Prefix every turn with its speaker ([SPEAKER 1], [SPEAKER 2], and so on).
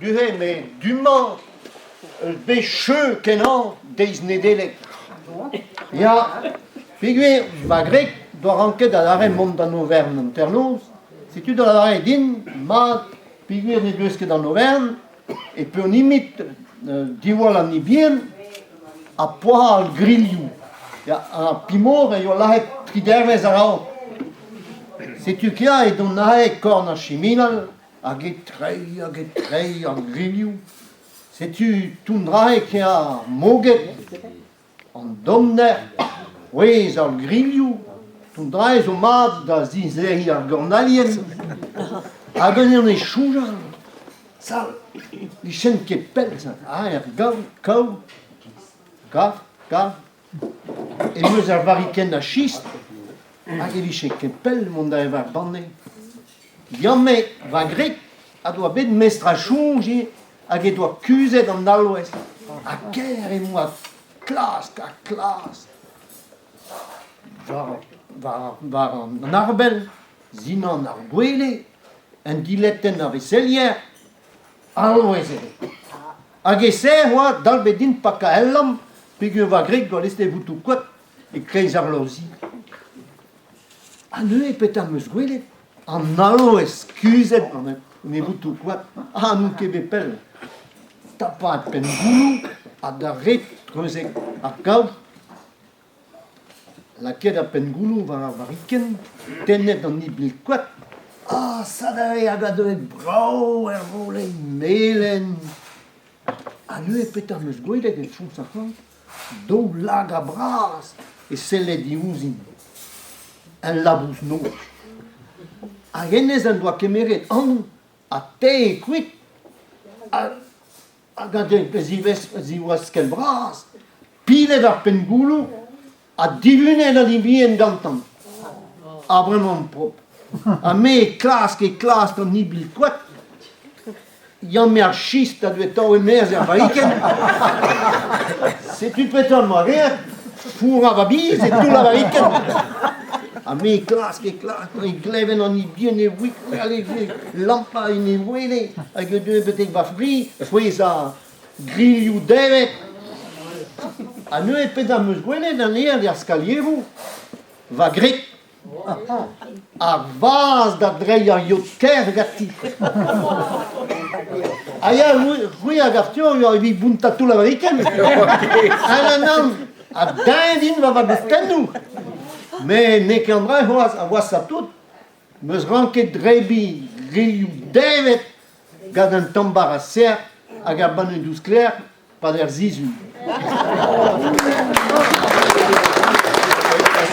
[SPEAKER 1] du-he, met du-mañ eus bet cheu kenañ deiz Nedeleg. Ya, peogwir va gwreg 'doa ranket adarre mont d'an overn hanternoz, setu da lavaret din, mat, peogwir ne deus ket an overn, e peurnimit diwall an hini ha poazhañ ar grilhoù. Ya, ar pimor a yoa lazhet tri devezh a-raok. Setu kea edon aze e korn ar chiminal hag e treiñ hag e treiñ ar grilhoù. Setu toull-dra kea moged an dommder, c'hwezh ar grilhoù, toull-dra zo mat da zizeriñ ar gornalien. Hag en e soñjal, sal, ne chom ket pell ah er gaou, kaou, gav, gav, em eus ar varrikenn a chistr hag e vije ket pell mont da evañ ar banne. Liammet va gwreg a doa bet mestr a soñj ivez hag he doa kuzhet an alc'hwez ha kaer em boa klask ha klask war war war an arbel zindan ar gwele, un diletenn a veselier, alc'hwez ebet. Hag e-se oa dalbet din pakañ el lamm peogwir va gwreg doa lezet e votoù-koad e-kreiz ar lozi. Ha neuze petra 'm eus gwelet? An alc'hwez kuzhet gant e votoù-koad. Ha n'on ket bet pell. Tapañ penn-gouloù ha d'ar red treuzek ar gav. Lakaet ar penn-gouloù war ar varrikenn, tennet an ibil-koad. Ah, sada eo hag a deuet brav er volenn melen. Ha neuze petra 'm eus gwelet e foñs ar c'horn? Daou lagad bras e selle diouzhin, ul labous-noz. Hag hennezh en doa kemeret aon ha tec'het kuit ha gant e zivaskell bras, pilet ar penn-gouloù ha dilunet an hini gantañ. Ha bremañ propr. Ha me e klask e klask an ibil koad. Yann-me ar chistr a deuet taol e-maez er varrikenn. Setu petra 'm boa graet, fourrañ va biz e toull ar varrikenn. Ha me e klask e klask, e gleven an hini e wikal e lampañ en e wele hag e deue betek va fri, c'hwezhañ grilhoù devet. Ha neuze petra 'm eus gwelet anezhañ er skalieroù? Va gwreg. Ar vazh da dreiñ ar yod-kerc'h ganti. Ha ya, c'hwi a gav deoc'h eo evit bountañ toull ar varrikenn? Ah nann, nann, ha deñv int war va gostennoù. Met n'eo ket an dra c'hoazh, a washañ tout. 'M eus ranket drebiñ grilhoù deñved gant un tamm bara sec'h hag ar banne dous-sklaer 'pad ar sizhun.